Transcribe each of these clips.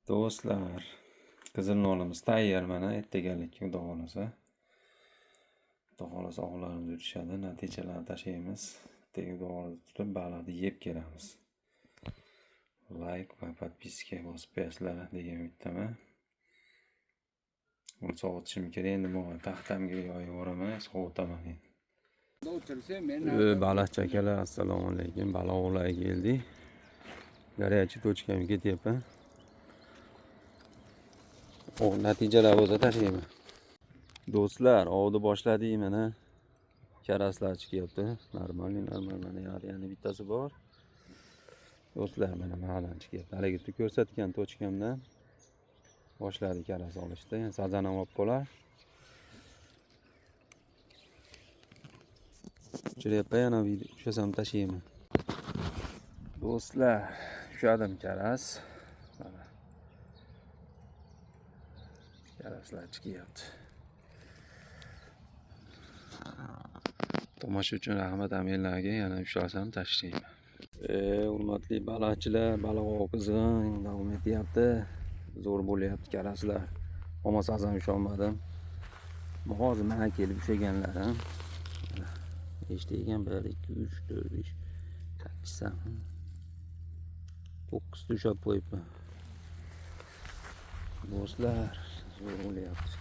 Do'stlar, qizil nonimiz tayyor mana ertagarlikka xudo xohlasa. Xudo xohlasa ovlarimiz uchishadi, natijalarni tashlaymiz. Ertaga xudo xohlasa tutib baliqni yeb kelamiz. Like va podpiska bosib qo'yasizlar degan umiddaman. Buni sovutishim kerak endi, bu taxtamga yoyib yuboraman, sovutaman endi. Baliqchi akalar, assalomu alaykum. Baliq ovlarga keldik. Горячий точка ga ketyapman. Natijalar bo'lsa tashlayman. Do'stlar, ovni boshladik mana. Karaslar chiqyapti. Нормальный, normal mana yana bittasi bor. Do'stlar, mana ma'dan chiqyapti. Haligi ko'rsatgan точка mdan boshladi karas olishda. Endi sazan ham olib qolar. Uchiryapman, yana ushlasam tashlayman. Do'stlar, ushladim karas. Mana. Karaslar chiqyapti. Tomosha uchun rahmat amirlarga, yana ushlasam tashlayman. Hurmatli baliqchilar, baliq ovi qizg'in davom etyapti. Zo'r bo'lyapti karaslar. Ammo sazan usholmadim. Bu hozir mana kelib ushlaganlarim. Nechta ekan? 1 2 3 4 5 8 9 ta ushlab qo'yibman. Do'stlar, zo'r bo'lyapti.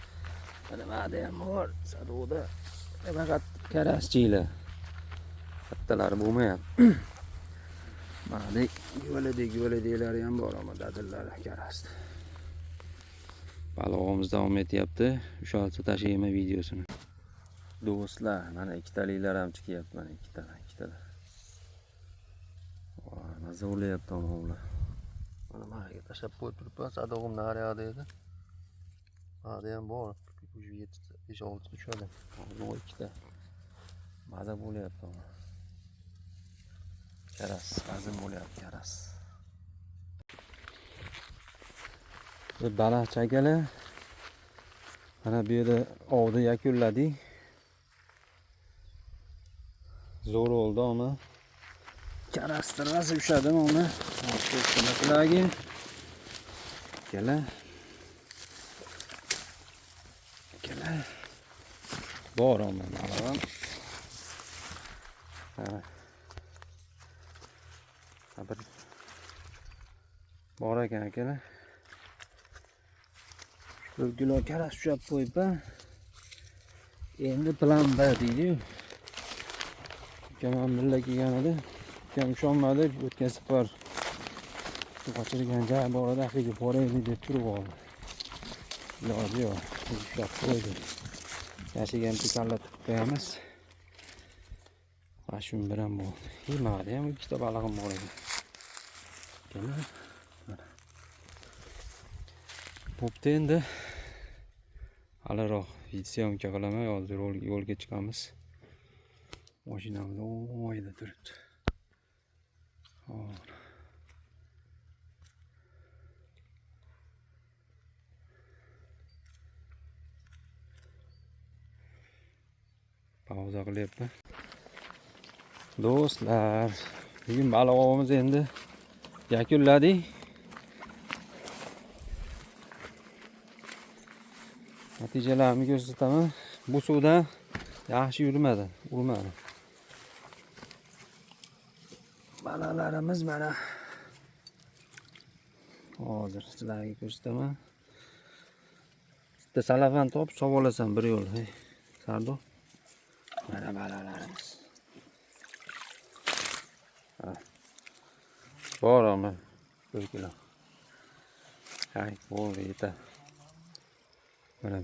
Mana mana ham bor, sadoda. Faqat karaschilar. Kattalari bo'lmayapti. Mana yo'lidagi ham bor, ammo dadillari karasdi. Balig'imiz davom etyapti. Ushalsa tashlayman videosini. Do'stlar, mana ikkitaliklar ham chiqyapti, mana ikkitalar. Voy, maza bo'lyapti ular. Mana managa tashlab qo'yib turibman, sadog'im naryoqda edi. Mana ham bor, 5-6 tushadi. Hozir ikkita. Maza bo'lyapti. Karas, hazm bo'lyapti karas. Baliqchi akalar, mana bu yerda ovni yakunladik. Zo'r oldi ama. Karasni rosa ushladim uni. Sizlarga. Akalar. Akalar. Bor ama balig'im. Ha. Bir bor ekan akalar. 4 kilo karas ushlab qo'yibman. Endi plan B deydi-yu. Ukam ham birga kelgan edi. Ukam usholmadi. O'tgan safar qochirgan joy bor edi, axiga boraylik deb turib oldi. Iloji yo'q. Ushlab qo'ydi. Yashiga ham kalla tiqib qo'yamiz. Mana shu bilan bo'ldi. Mana ham ikkita balig'im bor edi. Mana. Bo'pti endi. Haliroq syomka qilaman. Hozir yo'lga chiqamiz. Mashinamiz o'yda turibdi. Hop. Pauza qilyapman. Do'stlar, bugun baliq ovimiz endi yakunladik. Natijalarimni ko'rsataman. Bu suvdan yaxshi yurmadi, urmadi. Baliqlarimiz mana. Hozir sizlarga ko'rsataman. Bitta salafan topib sovolasan bir yo'l. Hey, Sardo. Mana baliqlarimiz. Ha. Bor ama 1 kilo. Hay, bo'ldi, yetadi. Mana.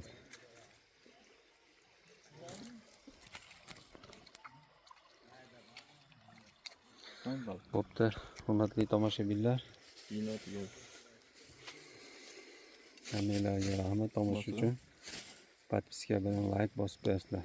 Bo'pti, hurmatli tomoshabinlar. Hammalarga rahmat tomosha uchun. Podpiska bilan like bosib qo'yasizlar.